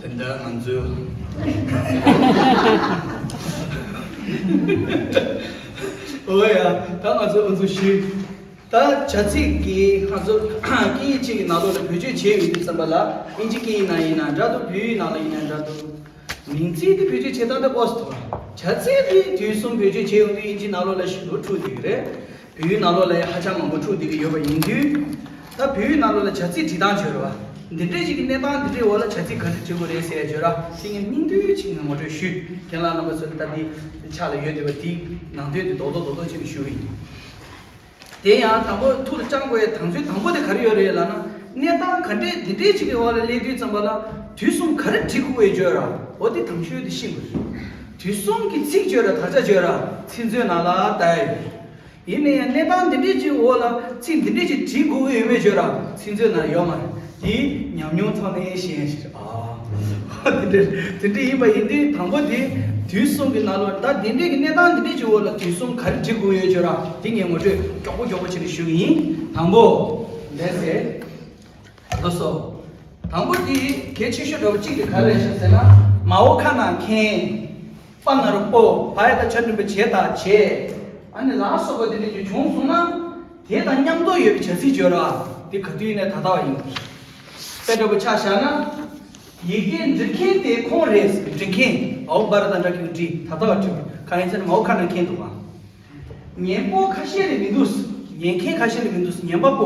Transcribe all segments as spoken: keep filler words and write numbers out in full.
དེ་འདྲ་ང་ཚོའི། ཨོ་ཡ། ད་ང་ཚོ་ཨུ་ཚུགས་ཞུ། ད་བྱ་ཚིག་གི་ང་ཚོ་སྐད་ཡིག་གཅིག་གི་ནང་ལོགས་ལ་བེད་སྤྱོད་བྱས་ཡོད་དུས་ཙམ་པ་ལ། ཨིན་ཇི་སྐད་ཡིག་ནང་ཡིན་ན་འདྲ་འདུག་བོད་ཡིག་ནང་ལ་ཡིན་ན་འདྲ་འདུག་མིང་ཚིག་དེ་བེད་སྤྱོད་བྱེད་སྟངས་དེ་ཨོ་སི་ཐོག་བྱ་ཚིག་དེ་དུས་གསུམ་བེད་སྤྱོད་བྱས་ཡོང་དུས་ཨིན་ཇི་ནང་ལོགས་ལ་ཞེ་པོ་འཁྲུག་བསྡད་ཀྱི་རེད། བོད་ཡིག་ནང་ལོགས་ལ་ཡང་ཧ་ཅང་མང་པོ་འཁྲུག་བསྡད་ཀྱི་ཡོད་པ་ཡིན་དུས། ད་བོད་ཡིག་ནང་ལོགས་ལ་བྱ་ཚིག་བྲིས་སྟངས་བརྗོད་ར་བ། འདི་འདྲས་ཅིག་གི་གནས་སྟངས་འདི་འདྲའི་འོག་ལ་བྱ་ཚིག་ག་འདྲ་བྲིས་དགོས་རེད་ཟེར་ཡ་བརྗོད་ར་དེ་ངས་སྙིང་བསྡུས་ཅིག་ངས་ངོ་སྤྲོད་ཞུས། རྒན་ལགས་རྣམ་པ་ཚོ་ལ་ད་འདི་ཕྱག་ལ་ཡོད་བསྡད་པ་དེའི་ནང་དོན་དེ་རྡོག་རྡོག་རྡོག་རྡོག་ཅིག་ཞུ་གི་ཡིན། དེ་ཡང་དང་པོ་ཐུགས་ལ་བཅངས་དགོས་ཡ་དང་ཚུལ་དང་པོ་དེ་ག་རེ་ཡོད་རེད་ལབ་ན། གནས་སྟངས་ག་འདྲས་འདི་འདྲས་ཅིག་གི་འོག་ལ་སླེབས་དུས་ཙམ་པ་ལ་དུས་གསུམ་ག་རེ་བྲིས་དགོས་ཡོད་བརྗོད་ར། འོ་དེ་དང་ཤོས་དེ་ཤེས་དགོས་རེད། དུས་གསུམ་གྱི་ཚིག་བརྗོད་ར་དག་ཆ་བརྗོད་ར་ཚིག་མཛོད་ནང་ལ་ལྟ་ཡ་ཡོད། ཡིན་ན་ཡང་གནས་སྟངས་འདི་འདྲས་ཅིག་འོག་ལ་ཚིག་འདི་འདྲས་ཅིག་བྲིས་དགོས་ཀྱི་ཡོད་མེད་བརྗོད་ར་ཚིག་མཛོད་ནང་ཡོད་མ་རེད། དེ་ཉམས་མྱོང་ཐོག་ནས་ཤེས་ཡ་ཞིག་རེད། ཨ། དེ་འདྲས་དེ་འདྲས་ཡིན་པ་ཡིན་དུས་དང་པོ་དེ་དུས་གསུམ་གྱི་ནང་ལོགས་ད་དེ་འདྲས་ཀྱི་གནས་སྟངས་འདི་འདྲས་ཅིག་འོག་ལ་དུས་གསུམ་ག་རེ་བྲིས་དགོས་ཡོད་བརྗོད་ར་དེ་ངས་ངོ་སྤྲོད་མགྱོགས་པོ་མགྱོགས་པོ་བྱས་ནས་ཞུ་གི་ཡིན། དང་པོ། ལགས་སེ། ལགས་སོ། དང་པོ་དེ་གལ་ཆེ་ཤོས་འདྲ་བོ་གཅིག་དེ་ག་རེ་རེད་ཤག་ཟེར་ན། མའོ་ཁ་ན་མཁན། པ་ན་རོ་པོ། བ་ཡ་བཏགས་བྱ་འགྲེང་བུ་བྱེ་ད་བྱེད། ཨ་ནི་ལ་སོགས་པ་དེ་འདྲ་ཅིག་བྱུང་སོང་ན། དེ་དང་མཉམ་དུ་ཡོད་པའི་བྱ་ཚིག་བརྗོད་ར་དེ་ག་དུས་ཡིན་ནའི་ད་ལྟ་བ་ཡིན་དགོས། དཔེ་འདྲ་པོ་ཆ་བཞག་ན། ཡི་གེ་འབྲི་མཁན་དེ་ཁོང་རེད། འབྲི་མཁན་འའོ་བ་ར་བཏགས་འབྲ་གི་འབྲི་ད་ལྟ་བ་བྲིས། གང་ཡིན་ཟེར་ན་མའོ་ཁ་ན་མཁན་འདུག་བ། ཉན་པོ་ཁ་ཤས་ལས་མི་འདུག་ཉན་མཁན་ཁ་ཤས་ལས་མི་འདུག་ཉན་པ་པོ་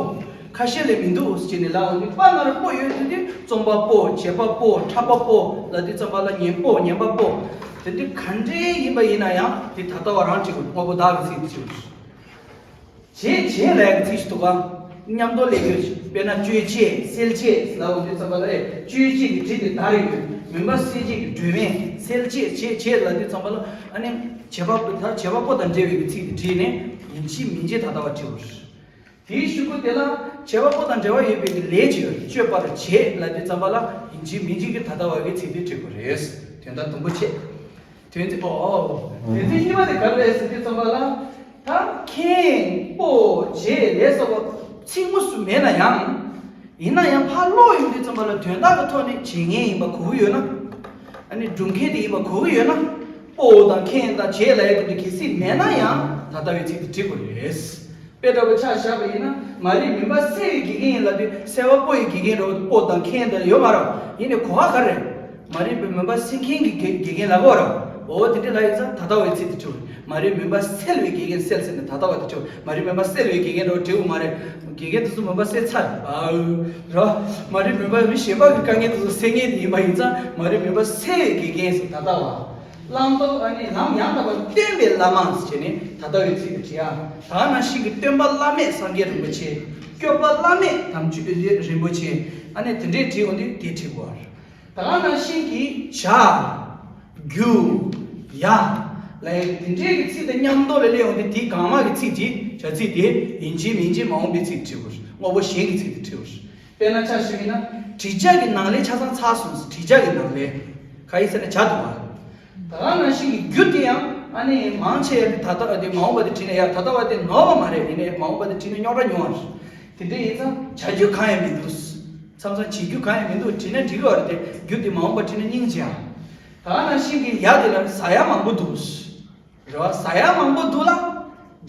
ཁ་ཤས་ལས་མི་འདུག་ཟེར་ནས་ལབ་འོང་དུས་པ་ན་རོ་པོ་ཡོད་དུས་དེ་རྩོམ་པ་པོ། བྱེད་པ་པོ། འཁྲབ་པ་པོ་ལབ་དུས་ཙམ་པ་ལ་ཉན་པོ། ཉན་པ་པོ། དེ་འདྲ་ག་འདྲའི་ཡིན་པ་ཡིན་ན་ཡང་དེ་ད་ལྟ་བ་རང་གཅིག་པུ་དངོས་པོ་བདག་གི་ཚིག་དེ་གཅིག་པུ། བྱེད་བྱེད་ལབ་ཡག་གི་ཚིག་ཞིག་འདུག་ག་མཉམ་དུ་ལས་རྒྱུ་ཞིག་དཔེར་ན་གཅོད་བྱེད། སེལ་བྱེད་ལབ་འོང་དུས་ཙམ་པ་ལ་ཨེ་གཅོད་བྱེད་ཀྱི་བྱེད་དེ་བརྡར་ཡོད། མུན་པ་སེལ་བྱེད་ཀྱི་སྒྲོན་མེ། སེལ་བྱེད་བྱེད་བྱེད་ལབ་དུས་ཙམ་པ་ལ་ཨ་ནི་བྱེད་པ་པོ་ད་བྱེད་པ་པོ་དང་འབྲེལ་བའི་གི་ཚིག་དེ་བྲིས་ནས་ཡིན་གཅིག་མིན་གཅིག་ད་ལྟ་བ་བྲིས་པ་རེད། དེའི་གཞུག་གུ་དེ་ལ་བྱེད་པ་པོ་དང་འབྲེལ་བ་ཡོད་པའི་གི་ལས་ཅིག་ཡོད་རེད། གཅོད་པར་བྱེད་ལབ་དུས་ཙམ་པ་ལ་ཡིན་གཅིག་མིན་གཅིག་གི་ད་ལྟ་བ་གི་ཚིག་དེ་བྲིས་པ་རེད། དོན་དག་དུམ་བུ་ཕྱེད། དོན་ཚིག་ཨོ། དོན་ཚིག་གཉིས་པ་དེ་ག་རེ་རེད་ཟེར་དུས་ཙམ་པ་ལ། ད་མཁན་པོ་བྱེད་ལས་སོགས་པ་ཚིག་དངོས་སུ་མེད་ན་ཡང་། ཡིན་ན་ཡང་ཕར་ཀློག་ཡོང་དུས་ཙམ་པ་ལ་དོན་དག་གི་ཐོག་ནས་བྱེད་མཁན་ཡིན་པ་གོ་གི་ཡོད་ན། ཨ་ནི་སྒྲུབ་མཁན་དེ་ཡིན་པ་གོ་གི་ཡོད་ན། པོ་དང་མཁན་དང་བྱེད་ལབ་ཡ་དེ་འདྲ་གལ་སྲིད་མེད་ན་ཡང་ད་ལྟ་བའི་ཚིག་དེ་བྲིས་དགོས་རེད། དཔེ་འདྲ་པོ་ཆ་བཞག་པ་ཡིན་ན་མ་རིག་མུན་པ་སེལ་བའི་དགེ་རྒན་ཡིན་ལབ་དུས་སེལ་བ་པོ་ཡི་དགེ་རྒན་འདྲ་བོ་པོ་དང་མཁན་དང་ཡོད་མ་རེད། ཡིན་ནའི་གོ་བ་ག་རེ། མ་རིག་པའི་མུན་པ་སེལ་མཁན་གྱི་དགེ་དགེ་རྒན་ལབ་དགོས་རེད། འོ་དེ་འདྲ་ལབ་ཡིན་ཙང་ད་ལྟ་བའི་ཚིག་དེ་བྲིས། མ་རིག་མུན་པ་སེལ་བའི་དགེ་རྒན་སེལ་ཟེར་ནས་ད་ལྟ་བ་དེ་བྲིས། མ་རིག་མུན་པ་སེལ་བའི་དགེ་རྒན་འདྲ་བོ་བྲིས་མ་རེད། དགེ་རྒན་དེ་ཚོ་མུན་པ་སེལ་ཚར་རེད་ཨ། རོ། མ་རིག་མུན་པ་མི་གཞན་པ་གི་དཀའ་ངལ་དེ་ཚོ་སེལ་མཁན་དེ་ཡིན་པ་ཡིན་ཙང་མ་རིག་མུན་པ་སེལ་བའི་དགེ་རྒན་ཟེར་ད་ལྟ་བ། བླང་དོར་ཨ་ནི་ལམ་ཡང་དག་པར་སྟོན་པའི་བླ་མ་ཟེར་བྱས་ནས་ད་ལྟ་བའི་ཚིག་དེ་བྲིས་ཨ། ད་ག་ནང་བཞིན་གྱི་སྟོན་པ་བླ་མེད་སངས་རྒྱས་རིན་པོ་ཆེ། སྐྱོབ་པ་བླ་མེད་དམ་ཆོས་རིན་པོ་ཆེ། ཨ་ནི་དེ་འདྲས་བྲིས་འོང་དུས་དེ་བྲིས་དགོས་པ་རེད། ད་ག་ནང་བཞིན་གྱི་བྱ། རྒྱུ། ཡ། ལབ་ཡ་དེ་འདྲས་ཀྱི་ཚིག་དང་མཉམ་དུ་ལ་སླེབས་འོང་དུས་དེའི་སྒང་མ་གི་ཚིག་དེ་བྱ་ཚིག་དེ་ཡིན་གཅིག་མིན་གཅིག་མ་འོངས་པའི་ཚིག་བྲིས་དགོས་རེད། དངོས་པོ་གཞན་གྱི་ཚིག་དེ་བྲིས་དགོས་རེད། དཔེར་ན་ཆ་བཞག་ཡིན་ན། བྲིས་བྱ་གི་ནང་ལས་ཆ་ཚང་ཚར་སོང་ཟེར། བྲིས་བྱ་གི་ནང་ལས། ག་ཡིན་ཟེར་ན་བྱ་འདུག་བ། ད་ག་ནང་བཞིན་གྱི་རྒྱུ་དེ་ཡང་ཨ་ནི་མང་ཆེ་བས་ད་ལྟ་བ་དེ་མ་འོངས་པ་དེ་བྲིས་ན་ཡག་ད་ལྟ་བ་དེ་ནོར་བ་མ་རེད། ཡིན་ནའི་མ་འོངས་པ་དེ་བྲིས་ན་རྙོག་དྲ་ཉུང་བ་རེད། དེ་འདྲ་ཡིན་ཙང་བྱ་རྒྱུ་གང་ཡང་མི་འདུག་མཚམས་མཚམས་བྱེད་རྒྱུ་གང་ཡང་མི་འདུག་བྲིས་ན་འགྲིག་གི་བ་རེད་དེ། རྒྱུ་དེ་མ་འོངས་པ་བྲིས་ན་སྙིང་རྗེ་ཡ། ད་ག་ནང་བཞིན་གྱི་ཡ་དེ་ལ་ཟ་ཡ་མང་པོ་འདུག་རེད་བ། ཟ་ཡ་མང་པོ་འདུག་ལ།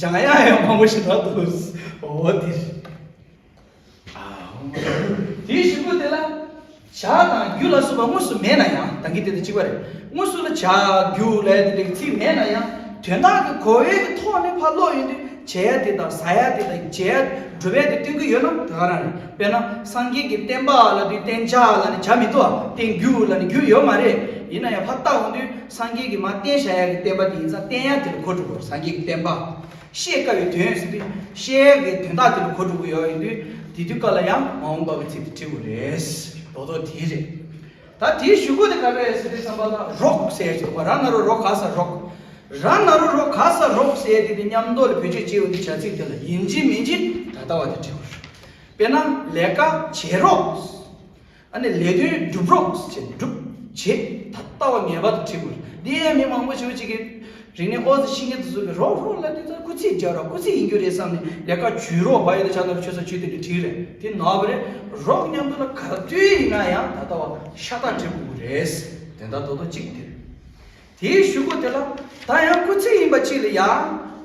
སྦྱང་ཡ་ཡང་མང་པོ་ཞིག་རག་འདུག་འོ་དེ་རེད། དེའི་གཞུག་གུ་དེ་ལ། བྱ་དང་རྒྱུ་ལ་སོགས་པ་དངོས་སུ་མེད་ན་ཡང་ད་གིན་དེ་དང་གཅིག་པ་རེད། དངོས་སུ་ལ་བྱ་རྒྱུ་ལབ་དེ་འདྲའི་ཚིག་མེད་ན་ཡང་དོན་དག་གི་གོ་བའི་གི་ཐོག་ནས་ཕར་ཀློག་ཡོང་དུས་བྱེད་ཡ་དེ་དང་ཟ་ཡ་དེ་དང་བྱེད་ཡ་སྒྲུབ་ཡ་དེ་སྟོན་གི་ཡོད་ན་དེ་ག་རང་རེད། དཔེར་ན་སངས་རྒྱས་ཀྱི་བསྟན་པ་ལབ་དུས་བསྟན་བྱ་ལབ་ནས་བྱ་མི་འདུག་བ། བསྟན་རྒྱུ་ལབ་ནས་རྒྱུ་ཡོད་མ་རེད། ཡིན་ན་ཡང་ཕར་བལྟ་འོང་དུས་སངས་རྒྱས་ཀྱིས་མར་བསྟན་བཞག་ཡ་གི་བསྟན་པ་དེ་ཡིན་ཙང་བསྟན་ཡ་དེ་ལ་གོ་འགྲོ་དགོས། སངས་རྒྱས་ཀྱི་བསྟན་པ། བཤད་དཀའ་བའི་དོན་ཟེར་དུས་བཤད་ཡ་གི་དོན་དག་དེ་ལ་གོ་འགྲོ་གི་ཡོད་ཡིན་དུས་དེ་དུས་སྐབས་ལ་ཡང་མ་འོངས་པ་གི་ཚིག་དེ་བྲིས་དགོས་རེད། རྡོག་རྡོག་དེ་རེད། ད་དེའི་གཞུག་གུ་དེ་ག་རེ་རེད་ཟེར་དུས་ཙམ་པ་ལ་རོགས་ཟེར་ཡ་ཅིག་འདུག་ག་ར་ན་རོ་རོ་ག་ས་རོགས། ར་ན་རོ་རོ་ག་ས་རོགས་ཟེར་ཡ་དེ་དེ་མཉམ་དུ་ལ་བེད་སྤྱོད་བྱེད་འོང་དུས་བྱ་ཚིག་དེ་ལ་ཡིན་གཅིག་མིན་གཅིག་ད་ལྟ་བ་དེ་བྲིས་དགོས་རེད། དཔེར་ན་ལས་ཀ་བྱེད་རོགས། ཨ་ནི་ལས་དོན་སྒྲུབ་རོགས་ཟེར། སྒྲུབ་བྱེད་ད་ལྟ་བ་ངེས་པར་དུ་བྲིས་དགོས། འདི་ཡང་མི་མང་པོ་ཞིག་ཅིག་གིས་ རིག་གནས་ཨོ་ཙི་ཤེས་མཁན་དེ་ཚོ་གིས་རོགས་རོགས་ལབ་དུས་ཙང་སྐུལ་ཚིག་རྒྱག་རོགས། སྐུལ་ཚིག་ཡིན་རྒྱུ་རེད་བསམ་ནས་ལས་ཀ་བྱུས་རོགས། བ་ཡོད་དེ་ཆ་ནོར་ཆོས་ས་བྱུས་དེ་འདྲ་བྲིས་རེད། དེ་ནོར་བ་རེད། རོགས་མཉམ་དུ་ལ་ག་དུས་ཡིན་ན་ཡང་ད་ལྟ་བ་ཤ་སྟག་བྲིས་དགོས་ཀྱི་རེད། དོན་དག་རྡོག་རྡོག་གཅིག་དེ་རེད། དེའི་གཞུག་གུ་དེ་ལ་ད་ཡང་སྐུལ་ཚིག་ཡིན་པ་གཅིག་ལ་ཡང་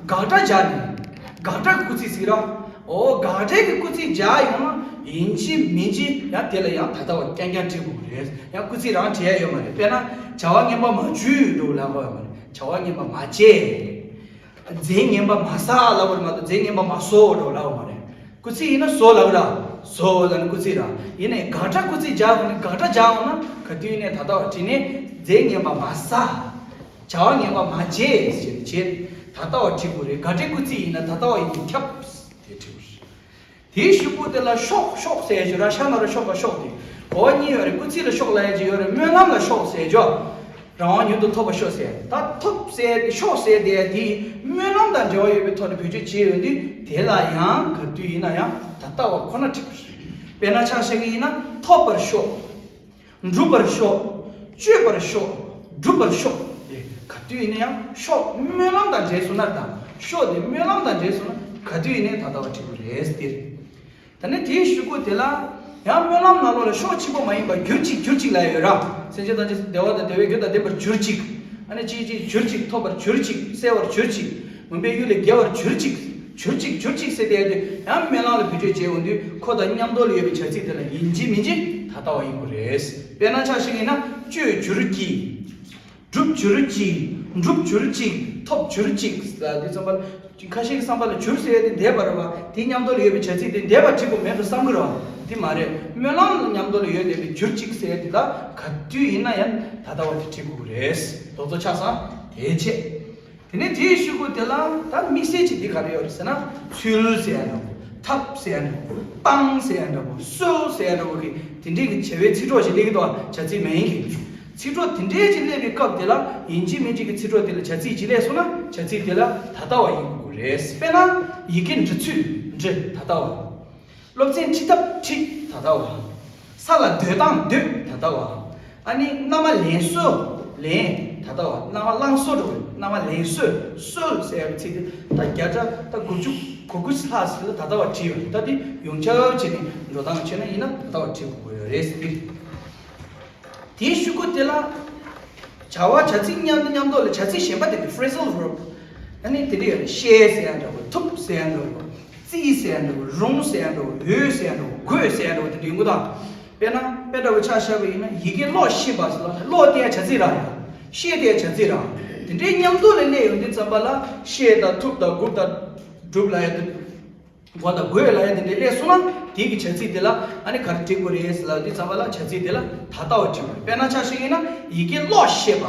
དགག་སྒྲ་སྦྱར་ནས་དགག་སྒྲ་སྐུལ་ཚིག་ཟེར་ར། འོ་དགག་སྒྲའི་གི་སྐུལ་ཚིག་སྦྱར་ཡོང་ན་ཡིན་གཅིག་མིན་གཅིག་ཡང་དེ་ལ་ཡང་ད་ལྟ་བ་རྐྱང་རྐྱང་བྲིས་དགོས་ཀྱི་རེད། ཡང་སྐུལ་ཚིག་རང་བྲིས་ཡ་ཡོད་མ་རེད། དཔེར་ན་བྱ་བ་ངན་པ་མ་བྱུས་འགྲོ་ལབ་དགོས་ཡོད་མ་རེད། བྱ་བ་ངན་པ་མ་བྱས། རྫས་ངན་པ་མ་བཟའ་ལབ་པ་མ་གཏོགས་རྫས་ངན་པ་མ་ཟོ་འགྲོ་ལབ་དགོས་མ་རེད། སྐུལ་ཚིག་ཡིན་ན་ཟོ་ལབ་ར། ཟོ་ལབ་ན་སྐུལ་ཚིག་ར། ཡིན་ནའི་དགག་སྒྲ་སྐུལ་ཚིག་སྦྱར་དགོས་ན་དགག་སྒྲ་སྦྱར་འོང་ན་ག་དུས་ནས་ད་ལྟ་བ་བྲིས་ནས་རྫས་ངན་པ་མ་ཟ། བྱ་བ་ངན་པ་མ་བྱས་ཟེར་བྱས་ད་ལྟ་བ་བྲིས་དགོས་རེད། དགག་སྒྲའི་སྐུལ་ཚིག་ཡིན་ན་ད་ལྟ་བ་ཡིན་དུས་ཁྱབ་དེ་བྲིས་དགོས་རེད། དེའི་གཞུག་གུ་དེ་ལ་ཤོག་ཤོག་ཟེར་ཡ་ཅིག་ར། ཤ་ན་རོ་ཤོ་ག་ཤོག་དེ་གོ་བ་གཉིས་ཡོད་རེད། སྐུལ་ཚིག་ལ་ཤོག་ལབ་ཡ་ཅིག་ཡོད་རེད། སྨོན་ལམ་ལ་ཤོག་ཟེར་ཅོ། རང་དབང་མྱུར་དུ་ཐོབ་པར་ཤོག་ཟེར། ད་ཐོབ་ཟེར་ཏེ་ཤོག་ཟེར་དེ་དེ་སྨོན་ལམ་དང་འབྲེལ་བ་ཡོད་པའི་ཐོག་ནས་བེད་སྤྱོད་བྱས་ཡོང་དུས་དེ་ལ་ཡང་ག་དུས་ཡིན་ན་ཡང་ད་ལྟ་བ་ཁོ་ན་བྲིས་པ་རེད། དཔེར་ན་ཆ་བཞག་གི་ཡིན་ན་ཐོབ་པར་ཤོག་འགྲུབ་པར་ཤོག་སྤྱོད་པར་ཤོག་སྒྲུབ་པར་ཤོག་དེ་ག་དུས་ཡིན་ན་ཡང་ཤོག་སྨོན་ལམ་དང་འབྲེལ་སོང་ན་དང་ཤོག་དེ་སྨོན་ལམ་དང་འབྲེལ་སོང་ན་ག་དུས་ཡིན་ནའི་ད་ལྟ་བ་བྲིས་པ་རེད་དེ། ད་ནི་དེའི་གཞུག་གུ་དེ་ལ་ཡང་སྨོན་ལམ་ནང་ལོགས་ལ་ཤོག་གཅིག་པོ་མ་ཡིན་པར་གྱུར་ཅིག་གྱུར་ཅིག་ལབ་ཡོད་ར། སེམས་ཅན་ཐམས་ཅད་བདེ་བ་དང་བདེ་བའི་རྒྱུ་དང་ལྡན་པར་གྱུར་ཅིག་ཨ་ནི་ཅིག་ཅིག་གྱུར་ཅིག་ཐོབ་པར་གྱུར་ཅིག་གསལ་བར་གྱུར་ཅིག་མུན་པའི་གཡུལ་ལས་རྒྱལ་བར་གྱུར་ཅིག་གྱུར་ཅིག་གྱུར་ཅིག་ཟེར་དེ་ཡོད་དུས་ཡང་སྨོན་ལམ་ལ་བེད་སྤྱོད་བྱས་འོང་དུས་ཁོ་དང་མཉམ་དུ་ལ་ཡོད་པའི་བྱ་ཚིག་དེ་ལ་ཡིན་གཅིག་མིན་གཅིག་ད་ལྟ་བ་ཡིན་དགོས་རེད། དཔེར་ན་ཆ་བཞག་ཡིན་ན་སྤྱོད་གྱུར་གྱིས། སྒྲུབ་གྱུར་ཅིག་སྒྲུབ་གྱུར་ཅིག་ཐོབ་གྱུར་ཅིག་ལ་འདི་ཙམ་པ་ལ་ཁ་ཤས་ཀྱི་བསམ་པ་ལ་གྱུར་ཟེར་ཡ་དེ་འདས་པ་རེད་བ། དེ་མཉམ་དུ་ལ་ཡོད་པའི་བྱ་ཚིག་དེ་འདས་པ་བྲིས་དགོས་མེད་འགྲོ་བསམ་གི་རེད་བ། དེ་མ་རེད། སྨོན་ལམ་ལ་མཉམ་དུ་ལ་ཡོད་བསྡད་པའི་གྱུར་ཅིག་ཟེར་ཡ་དེ་ལ་ག་དུས་ཡིན་ན་ཡང་ད་ལྟ་བ་དེ་བྲིས་དགོས་རེད། རྡོག་རྡོག་ཆགས་སོང་། དེའི་ཆེད། དེ་ནས་དེའི་གཞུག་གུ་དེ་ལ་ད་དམིགས་བསལ་གྱི་འདི་ག་རེ་ཡོད་རེད་ཟེར་ན་ཚུལ་ཟེར་ཡ་འདྲ་བོ་ཐབས་ཟེར་ཡ་འདྲ་བོ་བཏང་ཟེར་ཡ་འདྲ་བོ་སྲོལ་ཟེར་ཡ་འདྲ་བོ་གི་དེ་འདྲའི་གི་བྱ་བའི་ཚིག་གྲོགས་ཤིག་སླེབས་ཀྱི་འདུག་བྱ་ཚིག་མིང་གི་ཚིག་གྲོགས་དེ་འདྲའི་ཅིག་སླེབས་པའི་སྐབས་དེ་ལ་ཡིན་གཅིག་མིན་གཅིག་གི་ཚིག་གྲོགས་དེ་ལ་བྱ་ཚིག་ཅིག་སླེབས་སོང་ན་བྱ་ཚིག་དེ་ལ་ད་ལྟ་བ་ཡིན་དགོས་རེད། དཔེར་ན་ཡི་གེ་འབྲི་ཚུལ་འབྲི་ད་ལྟ་བ། སློབ་ཚན་ཁྲིད་ཐབས་ཁྲིད་ད་ལྟ་བ། ས་ལ་སྡོད་སྟངས་སྡོད་ད་ལྟ་བ། ཨ་ནི་མནའ་མ་ལེན་སྲོལ་ལེན་ད་ལྟ་བ། མནའ་མ་བླངས་སྲོལ་འགྲོ་མནའ་མ་ལེན་སྲོལ་སྲོལ་ཟེར་བའི་ཚིག་དེ་ད་བརྒྱ་ཆ་ད་དགུ་བཅུ་གོ་དགུ་ལྷག་ཟིན་ལ་ད་ལྟ་བ་བྲིས་ཡོད། ད་དེ་ཡོངས་ཁྱབ་བྱས་ནས་འགྲོ་སྟངས་བྱས་ན་ཡིན་ན་ད་ལྟ་བ་བྲིས་དགོས་ཡོད་རེད་ཟེར་གི་རེད། དེའི་གཞུག་གུ་དེ་ལ་བྱ་བ་བྱ་ཚིག་མཉམ་དུ་མཉམ་དུ་ལ་བྱ་ཚིག་གཞན་པ་དེ་ནི་phrasal verb ཨ་ནི་དེ་འདྲ་ཡོད་རེད། བཤད་ཟེར་ཡ་འདྲ་བོ། ཐུབ་ཟེར་ཡ་འདྲ་བོ། བརྩིས་ཟེར་ཡ་འདྲ་བོ། རུང་ཟེར་ཡ་འདྲ་བོ། འོས་ཟེར་ཡ་འདྲ་བོ། དགོས་ཟེར་ཡ་འདྲ་བོ་དེ་འདྲ་ཡོང་གི་དང་། དཔེར་ན་དཔེ་འདྲ་བོ་ཆ་བཞག་པ་ཡིན་ན་ཡི་གེ་ཀློག་ཤེས་པ་ཟེར་ལ་ཀློག་དེ་ཡ་བྱ་ཚིག་རང་ཡ། བཤད་དེ་ཡ་བྱ་ཚིག་རང་། དེ་འདྲའི་མཉམ་དུ་ལ་གནས་ཡོང་དུས་ཙམ་པ་ལ་བཤད་དང་ཐུབ་དང་དགོས་དང་སྒྲུབ་ལ་ཡ་དེ། དགོས་དང་དགོས་ལ་ཡ་དེ་འདྲའི་སླེབས་སོང་ན་དེའི་གི་བྱ་ཚིག་དེ་ལ་ཨ་ནི་ག་རེ་བྲིས་དགོས་རེད་ཟེར་ལ་དེ་ཙམ་པ་ལ་བྱ་ཚིག་དེ་ལ་ད་ལྟ་བ་བྲིས་དགོས། དཔེར་ན་ཆ་བཞག་ཡིན་ན་ཡི་གེ་ཀློག་ཤེས་པ།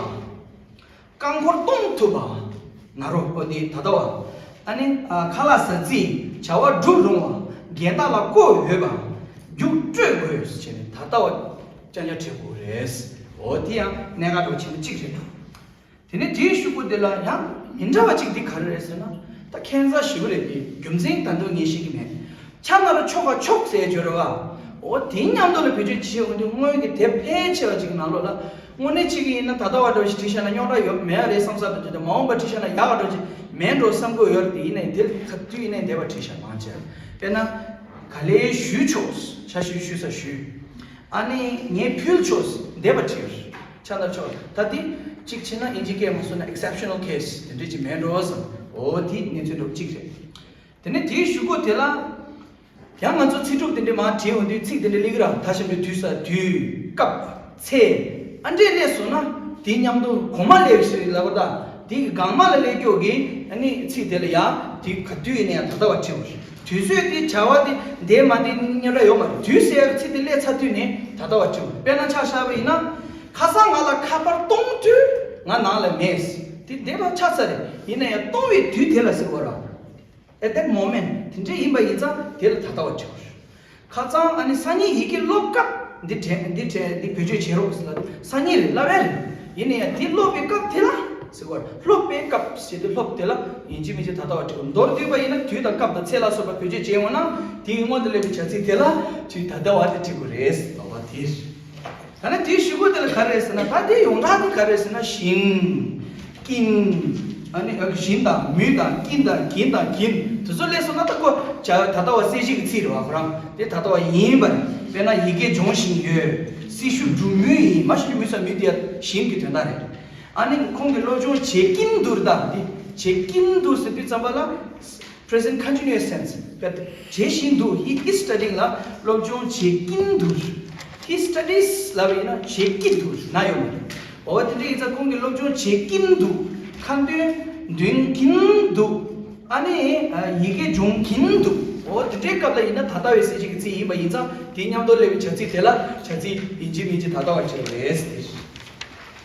རྐང་འཁོར་གཏོང་ཐུབ་པ། ན་རོ་ཨོ་དེ་ད་ལྟ་བ། ཨ་ནི་ཨ་ཁ་ལག་ཟ་རྩིས། བྱ་བ་སྒྲུབ་རུང་བ། འགན་བདག་ལ་བསྐོ་འོས་པ། རྒྱུགས་སྤྲོད་དགོས་ཟེར་ནས་ད་ལྟ་བ་རྐྱང་རྐྱང་བྲིས་དགོས་རེད། འོ་དེ་ཡང་གནད་འགག་འདྲ་བོ་ཆེན་པོ་གཅིག་རེད་འདུག་དེ་ནས་དེའི་གཞུག་གུ་དེ་ལ་ཡང་མི་འདྲ་བ་གཅིག་འདི་ག་རེ་རེད་ཟེར་ན། ད་ཁྱད་མཚར་ཞེ་པོ་རེད། དེ་རྒྱུ་མཚན་ད་དུང་ངས་ཤེས་ཀྱི་མེད། ཆ་ན་རོ་ཆོ་ག་ཆོག་ཟེར་སྦྱོར་བ། འོ་དེ་མཉམ་དུ་ལ་བེད་སྤྱོད་བྱེད་འོང་དུས་སྔོན་གྱི་དེབ་ཕལ་ཆེ་བ་ཅིག་གི་ནང་ལོགས་ལ་དངོས་གནས་གཅིག་གི་ཡིན་ན་ད་ལྟ་བ་འདྲ་བོ་ཞིག་བྲིས་བཞག་ན་རྙོག་དྲ་ཡོད་མེད་རེད་བསམ་ས་འདྲ་ཅིག་དང་མ་འོངས་པ་བྲིས་བཞག་ན་ཡག་ག་འདྲ་ཅིག་མེད་འགྲོ་བསམ་གྱི་ཡོད་རེད། དེ་ཡིན་ནའི་དེ་ག་དུས་ཡིན་ནའི་འདས་པ་བྲིས་བཞག་མང་ཆེ་བ། དཔེར་ན་ག་ལེར་ཞུས་ཆོག་ཆ་ཞུས་ཞུས་ས་ཞུས། ཨ་ནི་ངས་ཕུལ་ཆོག་འདས་པ་བྲིས་ཡོད། ཆ་ན་ཆོག་ད་དེ་གཅིག་བྱས་ན་ཨིན་ཇི་སྐད་མ་སོང་ན་exceptional case དེ་འདྲ་ཅིག་མེད་འགྲོ་བསམ། འོ་དེ་གནས་ཚུལ་འདྲ་བོ་གཅིག་རེད། དེ་ནས་དེའི་གཞུག་གུ་དེ་ལ་ཡང་ང་ཚོ་ཚིག་གྲུབ་དེ་འདྲ་མར་བྲིས་འོང་དུས་ཚིག་དེ་འདྲ་སླེབས་ཀྱི་ར། ད་བཞིན་པའི་དུས་ས་དུས་སྐབས་ཚེ་ཨ་འདྲས་སླེབས་སོང་ན་དེ་མཉམ་དུ་གོང་མ་སླེབས་ཞེས་ལབ་པ་དང་དེ་གི་སྒང་མ་ལ་སླེབས་ཀྱོག་གི་ཨ་ནི་ཚིག་དེ་ལ་ཡང་དེ་ག་དུས་ཡིན་ན་ཡང་ད་ལྟ་བ་བྲིས་དགོས། དུས་ཚོད་དེ་བྱ་བ་དེ་འདས་མ་འདས་རྙོག་དྲ་ཡོད་མ་རེད། དུས་ཟེར་ཡག་ཚིག་དེ་སླེབས་ཚར་དུས་ནས་ད་ལྟ་བ་བྲིས་དགོས། དཔེར་ན་ཆ་བཞག་པ་ཡིན་ན་ཁ་སང་ང་ལ་ཁ་པར་གཏོང་དུས་ང་ནང་ལ་མེད། དེ་འདས་པ་ཆགས་ཚར་རེད། ཡིན་ན་ཡང་གཏོང་བའི་དུས་དེ་ལ་ཟེར་བ་ར། At that moment དེ་འདྲ་ཡིན་པ་ཡིན་ཙང་དེ་ལ་ད་ལྟ་བ་བྱེད་དགོས། ཁ་སང་ཨ་ནི་སང་ཉིན་ཡི་གེ་སློབ་སྐབས་འདི་དྲན་འདི་དྲན་འདི་བེད་སྤྱོད་བྱེད་རོགས་ཟེར་ལ་སང་ཉིན་རེད་ལབ་ཡ་རེད། ཡིན་ན་ཡང་དེ་སློབ་པའི་སྐབས་དེ་ལ་ཟེར་བ་སློབ་པའི་སྐབས་ཞེས་དེ་སློབ་དེ་ལ་ཡིན་གཅིག་མིན་གཅིག་ད་ལྟ་བ་བྲིས་དགོས། མདོར་བསྡུས་པ་ཡིན་ན་དུས་དང་སྐབས་དང་ཚེས་ལ་སོགས་པ་བེད་སྤྱོད་བྱེད་འོང་ན་དེའི་སྔོན་དུ་སླེབས་པའི་བྱ་ཚིག་དེ་ལ་ཅིག་ད་ལྟ་བ་དེ་བྲིས་དགོས་རེད་ཟེར་བ་དེ་རེད། ད་ནི་དེའི་གཞུག་གུ་དེ་ལ་ག་རེ་ཟེར་ན་ད་དེ་ཡོངས་གྲགས་དེ་ག་རེ་ཟེར་ན་ཞིང་། ཀིང་། ཨ་ནི་ཨ་བཞིན་དང་མུས་དང་ཀྱིན་དང་གྱིན་དང་གྱིན་དེ་ཚོ་སླེབས་སོང་ན་ད་ཁོ་ཇ་ད་ལྟ་བ་གསལ་བྱེད་ཀྱི་ཚིག་རེད་བ། ཁོ་རང་དེ་ད་ལྟ་བ་ཡིན་པ་རེད། དཔེར་ན་ཡི་གེ་སྦྱོང་བཞིན་ཡོད། སྲི་ཞུ་སྒྲུབ་མུས་ཡིན། མ་ཞུ་མུས་ས་མུས་དེ་བཞིན་གྱི་དོན་དག་རེད། ཨ་ནི་ཁོང་གིས་སློབ་སྦྱོང་བྱེད་ཀྱིན་འདུག་ད་འདི་བྱེད་ཀྱིན་འདུག་ཟེར་དུས་ཙམ་པ་ལ། Present continuous tense བྱེད་བཞིན་འདུག He is studying ལ་སློབ་སྦྱོང་བྱེད་ཀྱིན་འདུག He studies ལབ་པ་ཡིན་ན་བྱེད་ཀྱི་འདུག་ན་ཡོང་མ་རེད། འོ་དེ་འདྲ་ཡིན་ཙང་ཁོང་གིས་སློབ་སྦྱོང་བྱེད་ཀྱིན་འདུག་ཁ་འདོན་འདོན་གྱིན་འདུག་ཨ་ནི་ཡི་གེ་སྦྱོང་གྱིན་འདུག་འོ་དེ་འདྲའི་སྐབས་ལ་ཡིན་ན་ད་ལྟ་བའི་གསལ་བྱེད་ཀྱི་ཚིག་ཡིན་པ་ཡིན་ཙང་དེའི་མཉམ་དུ་སླེབས་པའི་བྱ་ཚིག་དེ་ལ་བྱ་ཚིག་ཡིན་གཅིག་མིན་གཅིག་ད་ལྟ་བ་བྱས་རེད།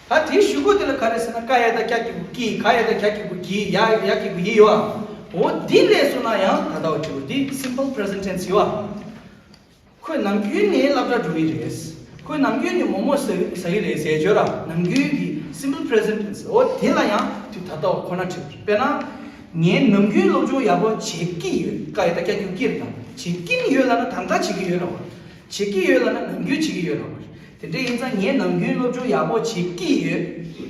ད་དེའི་གཞུག་གུ་དེ་ལ་ག་རེ་ཟེར་ན་ཀ་ཡ་བཏགས་ཀྱ་གི་གུ་ཀྱི། ག་ཡ་བཏགས་གྱ་གི་གུ་གྱི། ཡ་ཡ་གི་གུ་ཡི་ཡོད་ཨ། འོ་འདི་སླེབས་སོང་ན་ཡང་ད་ལྟ་བ་བྲིས་དགོས། འདི་simple present tense ཡོད་ཨ། ཁོས་ནམ་རྒྱུན་ནས་སློབ་གྲྭ་འགྲོ་གི་རེད། ཁོས་ནམ་རྒྱུན་ནས་མོག་མོག་ཟ་ཟ་གི་རེད་ཟེར་བརྗོད་ར། ནམ་རྒྱུན་གྱི་simple present tense འོ་དེ་ལ་ཡང་དུས་ད་ལྟ་བ་ཁོ་ན་བྲིས་དགོས། དཔེར་ན། ངས་ནམ་རྒྱུན་སློབ་སྦྱོང་ཡག་པོ་བྱེད་ཀྱི་ཡོད། ཀ་ཡ་བཏགས་ཀྱ་གི་གུ་ཀྱི་རེད་དང་། བྱེད་ཀྱིན་ཡོད་ལབ་ན་ད་ལྟ་བྱེད་ཀྱི་ཡོད་ལབ་པ་རེད། བྱེད་ཀྱི་ཡོད་ལབ་ན་ནམ་རྒྱུན་བྱེད་ཀྱི་ཡོད་ལབ་པ་རེད། དེ་འདྲ་ཡིན་ཙང་ངས་ནམ་རྒྱུན་སློབ་སྦྱོང་ཡག་པོ་བྱེད་ཀྱི་ཡོད།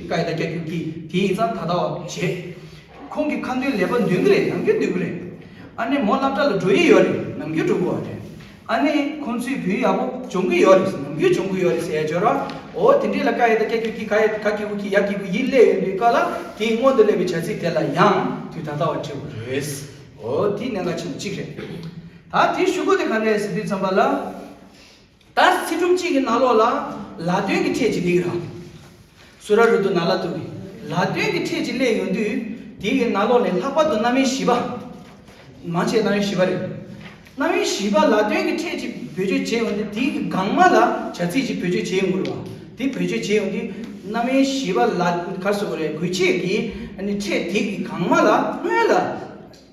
ཀ་ཡ་བཏགས་ཀྱ་གི་གུ་ཀྱི། དེ་ཡིན་ཙང་ད་ལྟ་བ་བྱེད། ཁོང་གིས་ཁ་འདོན་ལེགས་པོ་འདོན་གྱི་རེད། ནམ་རྒྱུན་འདོན་གྱི་རེད། ཨ་ནི་མོ་སློབ་གྲྭ་ལ་འགྲོ་ཡི་ཡོད་རེད། ནམ་རྒྱུན་འགྲོ་གི་ཡོད་རེད། ཨ་ནི་ཁོང་ཚོས་བོད་ཡག་པོ་སྦྱོང་གི་ཡོད་རེད། ནམ་རྒྱུན་སྦྱོང་གི་ཡོད་རེད་ཟེར་ཡ་སྦྱོར་བ། འོ་དེ་འདྲས་ལ་ཀ་ཡ་བཏགས་ཀྱ་གི་གུ་ཀྱི། ག་ཡ་ག་གི་གུ་གྱི། ཡ་གི་གུ་ཡི་སླེབས་ཡོང་དུས་སྐབས་ལ་དེའི་སྔོན་དུ་སླེབས་པའི་བྱ་ཚིག་དེ་ལ་ཡང་དུས་ད་ལྟ་བ་བྲིས་དགོས་རེད། འོ་དེ་གནད་འགག་ཆེན་པོ་གཅིག་རེད། ད་དེའི་གཞུག་གུ་དེ་ག་རེ་རེད་ཟེར་དུས་ཙམ་པ་ལ། ད་ཚིག་གྲུབ་གཅིག་གི་ནང་ལོགས་ལ་ལ་དོན་གྱི་ཕྲད་ཅིག་སླེབས་ཀྱི་རེད། སུ་ར་རུ་དུ་ན་ལ་ཏུ་གི་ལ་དོན་གྱི་ཕྲད་ཅིག་སླེབས་ཡོང་དུས་དེའི་ནང་ལོགས་ནས་ལྷག་པར་དུ་རྣམ་དབྱེ་བཞི་པ། མང་ཆེ་རྣམ་དབྱེ་བཞི་པ་རེད། རྣམ་དབྱེ་བཞི་པ་ལ་དོན་གྱི་ཕྲད་ཅིག་བེད་སྤྱོད་བྱས་ཡོང་དུས་དེའི་སྒང་མ་ལ་བྱ་ཚིག་ཅིག་བེད་སྤྱོད་བྱས་ཡོང་གི་རེད་བ། དེ་བེད་སྤྱོད་བྱས་ཡོང་དུས་རྣམ་དབྱེ་བཞི་པ་ལ་ག་རེ་ཟེར་དགོས་རེད། དགོས་ཆེད་ཀྱི་ཨ་ནི་ཕྲད་དེ་གི་སྒང་མ་ལ་སྔོན་ལ། བྱ་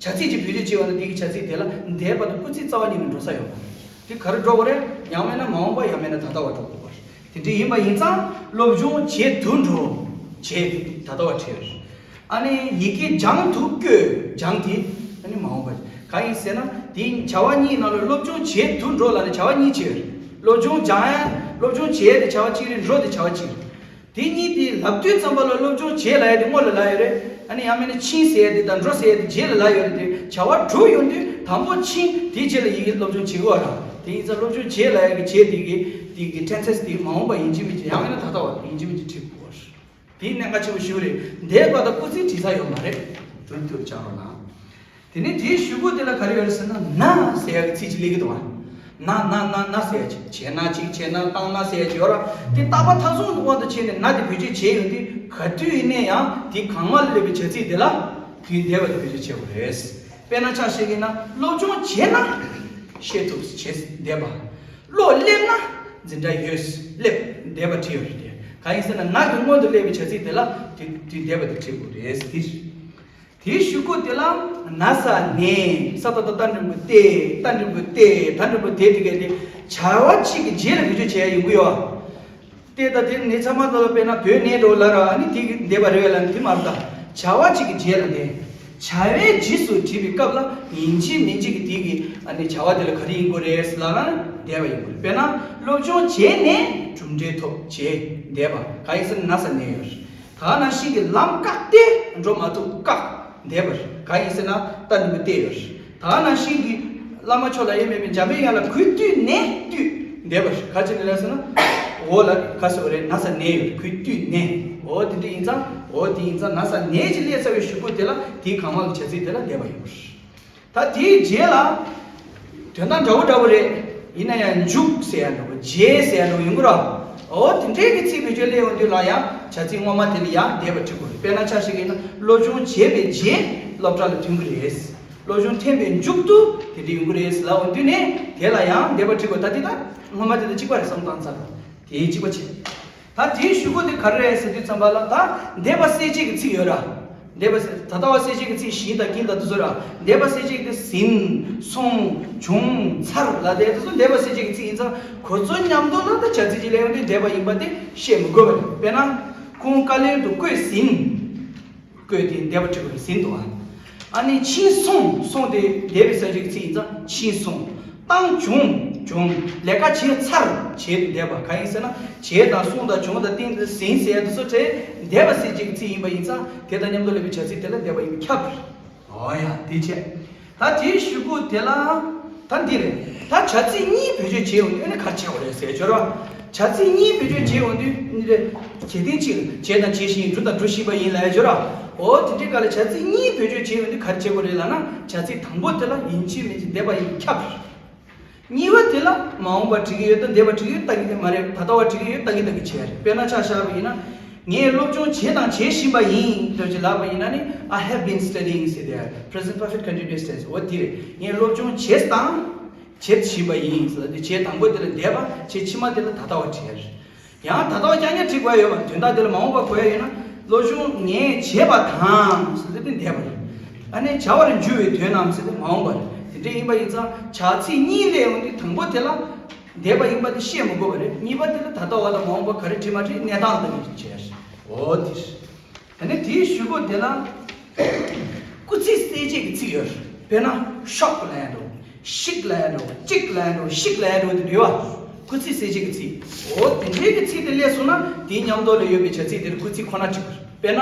ཚིག་ཅིག་བེད་སྤྱོད་བྱས་པ་ན་དེ་གི་བྱ་ཚིག་དེ་ལ་འདས་པ་དང་སྐུལ་ཚིག་རྩ་བ་ཉིད་ནས་འགྲོ་ས་ཡོད་མ་རེད། དེ་ག་རེ་འགྲོ་དགོས་རེད། ཡང་མིན་ན་མ་འོངས་པ། ཡང་མིན་ན་ད་ལྟ་བ་འགྲོ་དགོས་པ་རེད། དེ་འདྲ་ཡིན་པ་ཡིན་ཙང་སློབ་སྦྱོང་བྱེད་དུ་འགྲོ། བྱེད་དེ་ད་ལྟ་བ་བྲིས་ཡོད་རེད། ཨ་ནི་ཡི་གེ་སྦྱང་དུ་བསྐྱོད། སྦྱང་དེ་ཨ་ནི་མ་འོངས་པ་རེད། གང་ཡིན་ཟེར་ན་དེ་བྱ་བ་གཉིས་ནང་ལ་སློབ་སྦྱོང་བྱེད་དུ་འགྲོ་ལབ་ནས་བྱ་བ་གཉིས་བྱས་ཡོད་རེད། སློབ་སྦྱོང་སྦྱང་ཡ། སློབ་སྦྱོང་བྱེད་ཡ་དེ་བྱ་བ་གཅིག་རེད། འགྲོ་དེ་བྱ་བ་གཅིག་རེད། དེ་གཉིས་དེ་ལབ་དུས་ཙམ་པ་ལ་སློབ་སྦྱོང་བྱེད་ལབ་ཡ་དེ་སྔོན་ལ་ལབ་ཡོད་རེད། ཨ་ནི་ཡང་མིན་ན་ཕྱིན་ཟེར་ཡ་དེ་དང་འགྲོ་ཟེར་ཡ་དེ་རྗེས་ལ་ལབ་ཡོད་རེད་དེ། བྱ་བ་དྲུག་ཡོང་དུས་དང་པོ་ཕྱིན་དེའི་རྗེས་ལ་ཡི་གེ་སློབ་སྦྱོང་བྱེད་དགོས་ར། དེ་ཡིན་ཙང་སློབ་སྦྱོང་བྱེད་ལབ་ཡ་གི་བྱེད་དེ་གི་དེ་གི་ཊེན་སེ་དེ་མ་འོངས་པ་ཡིན་གཅིག་མིན་གཅིག་ཡང་མིན་ན་ད་ལྟ་བ་ཡིན་གཅིག་མིན་གཅིག་བྲིས་དགོས་རེད། དེ་གནད་འགག་ཆེན་པོ་ཞིག་རེད། འདས་པ་དང་སྐུལ་ཚིག་བྲིས་ས་ཡོད་མ་རེད། ཐུར་ཐུར་བྱ་རོགས་གནང་། དེ་ནས་དེའི་གཞུག་གུ་དེ་ལ་ག་རེ་ཡོད་རེད་ཟེར་ན་ན་ཟེར་ཡ་གི་ཚིག་ཅིག་སླེབས་ཀྱི་འདུག་བ། ན་ན་ན་ན་ཟེར་ཡ་ཅིག་བྱས་ན་ཅིག་བྱས་ན་བཏང་ན་ཟེར་ཡ་ཅིག་ཡོད་ར། དེ་རྟག་པ་མཐའ་སོང་གི་དབང་དུ་བྱས་ནས་ན་དེ་བེད་སྤྱོད་བྱས་ཡོང་དུས་ག་དུས་ཡིན་ནའི་ཡང་དེ་གང་མ་ལ་སླེབས་པའི་བྱ་ཚིག་དེ་ལ་དུས་འདས་པ་དེ་བེད་སྤྱོད་བྱེད་དགོས་རེད། དཔེར་ན་ཆ་བཞག་གི་ན་སློབ་སྦྱོང་བྱས་ན་ཤེས་ཐུབ། བྱས་འདས་པ། བློ་སླེབས་ན་འཛིན་གྲྭ་ཡོད། སླེབས་འདས་པ་བྲིས་ཡོད་རེད་དེ། གང་ཡིན་ཟེར་ན་ན་གི་སྔོན་དུ་སླེབས་པའི་བྱ་ཚིག་དེ་ལ་དུས་དུས་འདས་པ་དེ་བྲིས་དགོས་རེད་དེ། དེའི་གཞུག་གུ་དེ་ལ་ན་ས་ནས། ས་ཏ་བཏགས་སྟ་འགྲེང་བུ་སྟེ། སྟ་འགྲེང་བུ་སྟེ། ད་འགྲེང་བུ་སྟེ་དེ་གས་དེ་བྱ་བ་གཅིག་གི་རྗེས་ལ་བེད་སྤྱོད་བྱེད་ཡ་ཡོང་གི་ཡོད། སྟེ་ད་དེ་ནས་ཚང་མ་ལ་དཔེར་ན་བོད་ནས་འགྲོ་ལ་ར། ཨ་ནི་དེ་གི་འདས་པ་རེད་ལ་དེ་མ་རེད་ད། བྱ་བ་གཅིག་གི་རྗེས་ལ་ནས། བྱ་བའི་རྗེས་སུ་བྲིས་པའི་སྐབས་ལ་ཡིན་གཅིག་མིན་གཅིག་གི་དེ་གི་ཨ་ནི་བྱ་བ་དེ་ལ་ག་རེ་ཡིན་དགོས་རེད་ལབ་ན་འདས་པ་ཡིན་དགོས་རེད། དཔེར་ན་སློབ་སྦྱོང་བྱས་ནས་གྲུབ་འབྲས་ཐོབ། བྱས་འདས་པ། གང་ཡིན་ཟེར་ན་ན་ས་ནས་ཡོད་རེད། ད་ག་ནང་བཞིན་གྱི་ལམ་བཀག་སྟེ་འགྲོ་མ་ཐུབ། བཀག་འདས་པར། གང་ཡིན་ཟེར་ན་སྟ་འགྲེང་བུ་སྟེ་ཡོད་རེད། ད་ག་ནང་བཞིན་གྱི་བླ་མ་མཆོག་ལ་དབྱེར་མེད་པའི་འཇམ་པའི་དབྱངས་ལ་གུས་བཏུད་ནས། བཏུད་འདས་པར། ག་ཅི་ནས་ལབ་ཟེར་ན། འོ་ལ་ག་ཟེར་བ་རེད། ན་ས་ནས་ཡོད་རེད། གུས་བཏུད་ནས། འོ་དེ་འདྲ་ཡིན་ཙང་། འོ་དེ་ཡིན་ཙང་ན་ས་ནས་ཅིག་སླེབས་ཚར་བའི་གཞུག་གུ་དེ་ལ་དེའི་གང་མ་གི་བྱ་ཚིག་དེ་ལ་འདས་པ་ཡོད་རེད། ད་དེའི་རྗེས་ལ་དོན་དག་འདྲ་བོ་འདྲ་བོ་རེད། ཡིན་ན་ཡང་འཇུག་ཟེར་ཡ་འདྲ་བོ། རྗེས་ཟེར་ཡ་འདྲ་བོ་ཡོང་གི་ར། འོ་དེ་འདྲའི་གི་ཚིག་བེད་སྤྱོད་སླེབས་ཡོང་དུས་ལ་ཡང་བྱ་ཚིག་སྔོན་མ་དེ་ལ་ཡང་འདས་པ་བྲིས་དགོས་རེད། དཔེར་ན་ཆ་བཞག་གི་ཡིན་ན་སློབ་སྦྱོང་བྱས་པའི་རྗེས་སློབ་གྲྭ་ལ་ཐོན་གི་རེད། སློབ་སྦྱོང་ཐོན་པའི་མཇུག་ཏུ་དེ་འདྲ་ཡོང་གི་རེད་ལབ་ཡོང་དུས་ནས་དེ་ལ་ཡང་འདས་པ་བྲིས་དགོས། ད་དེ་ད་སྔོན་མ་དེ་དང་གཅིག་པ་རེད་བསམ་བཏང་ཚར། དེའི་གཅིག་པ་བྱས། ད་དེའི་གཞུག་གུ་དེ་ག་རེ་རེད་ཟེར་དུས་ཙམ་པ་ལ། ད་འདས་པ་གསལ་བྱེད་ཀྱི་ཚིག་ཡོད་ར། འདས་པ་གསལ། ད་ལྟ་བ་གསལ་བྱེད་ཀྱི་ཚིག་ཞིག་ཡིན་དང་གྱིན་དང་དེ་ཚོ་ར། འདས་པ་གསལ་བྱེད་ཀྱི་ཚིག་ཟིན། སོང་། བྱུང་། ཚར་ལ་དེ་དེ་ཚོ་འདས་པ་གསལ་བྱེད་ཀྱི་ཚིག་ཡིན་ཙང་ཁོ་ཚོ་མཉམ་དུ་ལ་ད་བྱ་ཚིག་ཅིག་ལས་ཡོང་དུས་འདས་པ་ཡིན་པ་དེ་བཤད་མི་དགོས་པ་རེད། དཔེར་ན་ཁོང་བཀའ་བློན་དུ་བསྐོས་ཟིན། བསྐོས་དེ་འདས་པ་བྲིས་པ་རེད། ཟིན་འདུག་ཨ། ཨ་ནི་ཕྱིན་སོང་། སོང་དེ་འདས་པའི་གསལ་བྱེད་ཀྱི་ཚིག་ཡིན་ཙང་ཕྱིན་སོང་། བཏང་བྱུང་། བྱུང་། ལས་ཀ་བྱས་ཚར། བྱས་ཏེ་འདས་པ། གང་ཡིན་ཟེར་ན། བྱས་དང་གསུངས་དང་བྱུང་དང་ཏིང་དང་ཟིན་ཟེར་དུ་སོགས་བྲལ། འདས་པ་ཟེར་བྱེད་ཀྱི་ཚིག་ཡིན་པ་ཡིན་ཙང་། དེ་དང་མཉམ་དུ་སླེབས་པའི་བྱ་ཚིག་དེ་ལ་འདས་པ་ཡིན་པས་ཁྱབ། འོ་ཡ། དེ་བྱས། ད་དེའི་གཞུག་གུ་དེ་ལ། ད་འདི་རེད། ད་བྱ་ཚིག་གཉིས་བེད་སྤྱོད་བྱས་ཡོང་དུས་ཨ་ནི་ག་རེ་བྱེད་དགོས་རེད་ཟེར་སྦྱོར་བ། བྱ་ཚིག་གཉིས་བེད་སྤྱོད་བྱས་ཡོང་དུས་ནི་རེད། བྱེད་དོན་གཅིག་བྱས་དང་བྱེད་བཞིན། གྲུབ་དང་འགྲུབ་བཞིན་པ་ཡིན་ལབ་སྦྱོར་བ། འོ་དེ་འདྲའི་སྐབས་ལ་བྱ་ཚིག་གཉིས་བེད་སྤྱོད་བྱས་ཡོང་དུས་ག་རེ་བྱེད་དགོས་རེད་ལབ་ན། བྱ་ཚིག་དང་པོ་དེ་ལ་ཡིན་གཅིག་མིན་གཅིག་འདས་པ་ཡིན་པས་ཁྱབ། གཉིས་པ་དེ་ལ་མ་འོངས་པ་འབྲི་གི་ཡོད་དང་འདས་པ་འབྲི་གི་ཡོད་ལྟ་གི་མ་རེད། ད་ལྟ་བ་འབྲི་གི་ཡོད་ལྟ་གི་ལྟ་གི་བྱས་རེད། དཔེར་ན་ཆ་བཞག་པ་ཡིན་ན། ངས་སློབ་སྦྱོང་བྱས་དང་བྱེད་བཞིན་པ་ཡིན་ལྟ་ཅི་ལབ་པ་ཡིན་ན་ནི། I have been studying ཟེར་དེ་present perfect continuous tense འོ་དེ་རེད། ངས་སློབ་སྦྱོང་བྱས་དང་བྱེད་བཞིན་པ་ཡིན་ཟེར་དེ་བྱས་དང་པོ་དེ་ལ་འདས་པ། བྱེད་ཕྱི་མ་དེ་ལ་ད་ལྟ་བ་བྲིས་རེད། ཡང་ད་ལྟ་བ་རྐྱང་རྐྱང་བྲིས་དགོས་ཡོད་པ། དོན་དག་དེ་ལ་མ་འོངས་པ་གོ་ཡ་ཡོད་ན། སློབ་སྦྱོང་ངས་བྱས་པ་དང་ཟེར་དེ་འདས་པ་རེད། ཨ་ནི་བྱ་བར་འགྱུར་བའི་དོན་ནམ་ཟེར་དེ་མ་འོངས་པ་རེད། དེ་འདྲ་ཡིན་པ་ཡིན་ཙང་བྱ་ཚིག་གཉིས་སླེབས་ཡོང་དུས་དང་པོ་དེ་ལ་འདས་པ་ཡིན་པ་དེ་བཤད་མི་དགོས་པ་རེད། གཉིས་པ་དེ་ལ་ད་ལྟ་བ་དང་མ་འོངས་པ་ག་རེ་བྲིས་མ་བྲིས་གནས་སྟངས་ལྟ་གི་བྱས། འོ་དེ་རེད། ད་ནི་དེའི་གཞུག་གུ་དེ་ལ་སྐུལ་ཚིག་གསལ་བྱེད་ཀྱི་ཚིག་ཡོད། དཔེར་ན་ཤོག་ལབ་ཡ་འགྲོ། ཤིག་ལབ་ཡ་འགྲོ། ཅིག་ལབ་ཡ་འགྲོ། ཤིག་ལབ་ཡ་འགྲོ་དེ་འདྲ་ཡོད་པ། སྐུལ་ཚིག་གསལ་བྱེད་ཀྱི་ཚིག་འོ་དེ་འདྲའི་གི་ཚིག་དེ་སླེབས་སོང་ན་དེའི་མཉམ་དུ་ལ་ཡོད་པའི་བྱ་ཚིག་དེར་སྐུལ་ཚིག་ཁོ་ན་གཅིག་དཔེར་ན།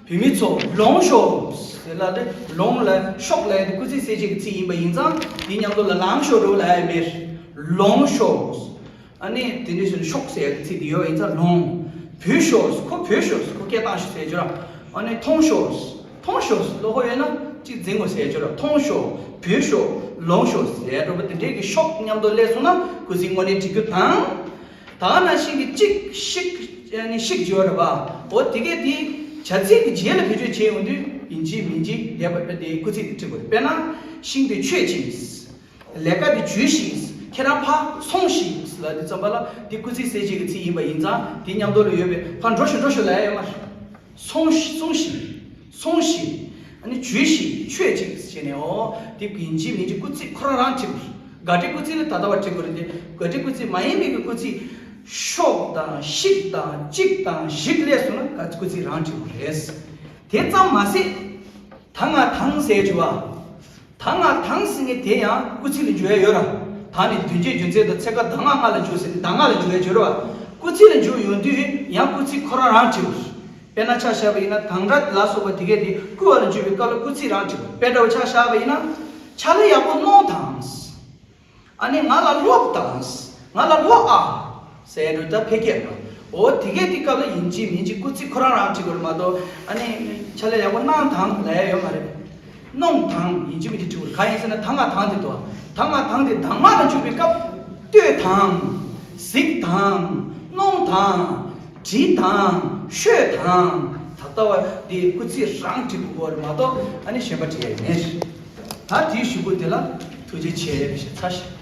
བུད་མེད་ཚོ་ལོངས་ཤོག་ཟེར་ལབ་དེ། ལོངས་ལ་ཤོག་ལབ་ཡ་དེ་སྐུལ་ཚིག་གསལ་བྱེད་ཀྱི་ཚིག་ཡིན་པ་ཡིན་ཙང་དེའི་མཉམ་དུ་ལ་ལངས་ཤོག་འགྲོ་ལབ་ཡ་མེད། ལོངས་ཤོག་ཨ་ནི་དེ་འདྲ་ཞིག་ཤོག་ཟེར་ཡག་ཚིག་དེ་ཡོད་པ་ཡིན་ཙང་ལོངས། བུད་ཤོག་ཁོ་བུད་ཤོག་ཁོ་སྐད་བཏང་ཤོག་ཟེར་རྒྱུ་ར། ཨ་ནི་མཐོང་ཤོག་མཐོང་ཤོག་བློ་ཁོག་ཡོད་ན་གཅིག་འཛིང་དགོས་ཟེར་རྒྱུ་ར། མཐོང་ཤོག་བུད་ཤོག་ལོངས་ཤོག་ཟེར་འགྲོ་བ་དེ་འདྲའི་གི་ཤོག་མཉམ་དུ་སླེབས་སོང་ན་སྐུལ་ཚིག་དངོས་གནས་འབྲི་རྒྱུ་དང་། ད་ནང་བཞིན་གྱི་གཅིག་ཤིག་ཨ་ནི་ཤིག་བརྗོད་ར་བ། འོ་དེ་གས་དེ་བྱ་ཚིག་གི་རྗེས་ལ་བེད་སྤྱོད་བྱས་ཡོང་དུས་ཡིན་གཅིག་མིན་གཅིག་འདས་པ་དེ་སྐུལ་ཚིག་དེ་འབྲི་དགོས། དཔེར་ན་ཤིང་དེ་ཆོད་ཅིང་། ལས་ཀ་དེ་བྱོས་ཤིག་ཁྱེད་རང་ཕར་སོང་ཞིག་ལབ་དུས་ཙམ་པ་ལ་དེ་སྐུལ་ཚིག་གསལ་བྱེད་ཀྱི་ཚིག་ཡིན་པ་ཡིན་ཙང་དེ་མཉམ་དུ་ལ་ཡོད་པའི་ཕར་འགྲོ་ཤོག་འགྲོ་ཤོག་ལབ་ཡ་ཡོད་མ་རེད། སོང་ཞིག་སོང་ཞིག་སོང་ཞིག་ཨ་ནི་བྱོས་ཤིག་ཆོད་ཅིག་བྱས་ནས། འོ་དེ་ཡིན་གཅིག་མིན་གཅིག་སྐུལ་ཚིག་ཁོ་རང་རང་བྲིས་དགོས། དགག་སྒྲའི་སྐུལ་ཚིག་ལ་ད་ལྟ་བ་བྲིས་དགོས་རེད་དེ། དགག་སྒྲའི་སྐུལ་ཚིག་མ་ཡིན་པའི་གི་སྐུལ་ཚིག་ཤོག་དང་ཤིག་དང་ཅིག་དང་ཞིག་སླེབས་སོང་ན་ག་སྐུལ་ཚིག་རང་བྲིས་དགོས་རེད། དེ་ཙམ་མ་ཟད། ད་ང་དང་ཟེར་རྒྱུ་བ། ད་ང་དང་ཟེར་མཁན་དེ་ཡང་སྐུལ་ཚིག་ལ་འཇུག་ཡ་ཡོད་ར། ད་ནི་དོན་བྱེད་རྒྱུ་མཚན་དང་ཚེ་སྐབས་ད་ང་ང་ལ་འཇུག་ཟེར་ནས་ད་ང་ལ་འཇུག་ཡ་འཇུག་ར་བ། སྐུལ་ཚིག་ལ་འཇུག་ཡོང་དུས་ཡང་སྐུལ་ཚིག་ཁོ་རང་རང་བྲིས་དགོས། དཔེར་ན་ཆ་བཞག་པ་ཡིན་ན་དང་སྒྲ་ལ་སོགས་པ་དེ་གས་དེ་སྐུལ་བ་ལ་འཇུག་པའི་སྐབས་ལ་སྐུལ་ཚིག་རང་བྲིས་དགོས། དཔེ་འདྲ་བ་ཆ་བཞག་པ་ཡིན་ན། ཕྱག་ལས་ཡག་པོ་གནང་དང་། ཨ་ནི་ང་ལ་སློབ་དང་། ང་ལ་སློབ་ཨ། ཟེར་འགྲོ་ད་ཕལ་སྐད་རེད། འོ་དེ་གས་དེ་སྐབས་ལ་ཡིན་གཅིག་མིན་གཅིག་སྐུལ་ཚིག་ཁོ་རང་རང་བྲིས་དགོས་རེད་མ་གཏོགས། ཨ་ནི་ཕྱག་ལས་ཡག་པོ་གནང་དང་ལབ་ཡ་ཡོད་མ་རེད། གནང་དང་ཡིན་གཅིག་མིན་གཅིག་བྲིས་དགོས་རེད། གང་ཡིན་ཟེར་ན་ད་ང་དང་དེ་དོ། ད་ང་དང་དེ་དང་མ་ལ་འཇུག་པའི་སྐབས། ལྟོས་དང་། གཟིགས་དང་། གནང་དང་། བྲིས་དང་། ཤོད་དང་། ད་ལྟ་བ་དེ་སྐུལ་ཚིག་རང་བྲིས་དགོས་རེད་མ་གཏོགས་ཨ་ནི་གཞན་པ་བྲིས་ཡ་མེད། ད་དེའི་གཞུག་གུ་དེ་ལ་ཐུགས་རྗེ་ཆེ་ཞེས་ཚར་ཤིག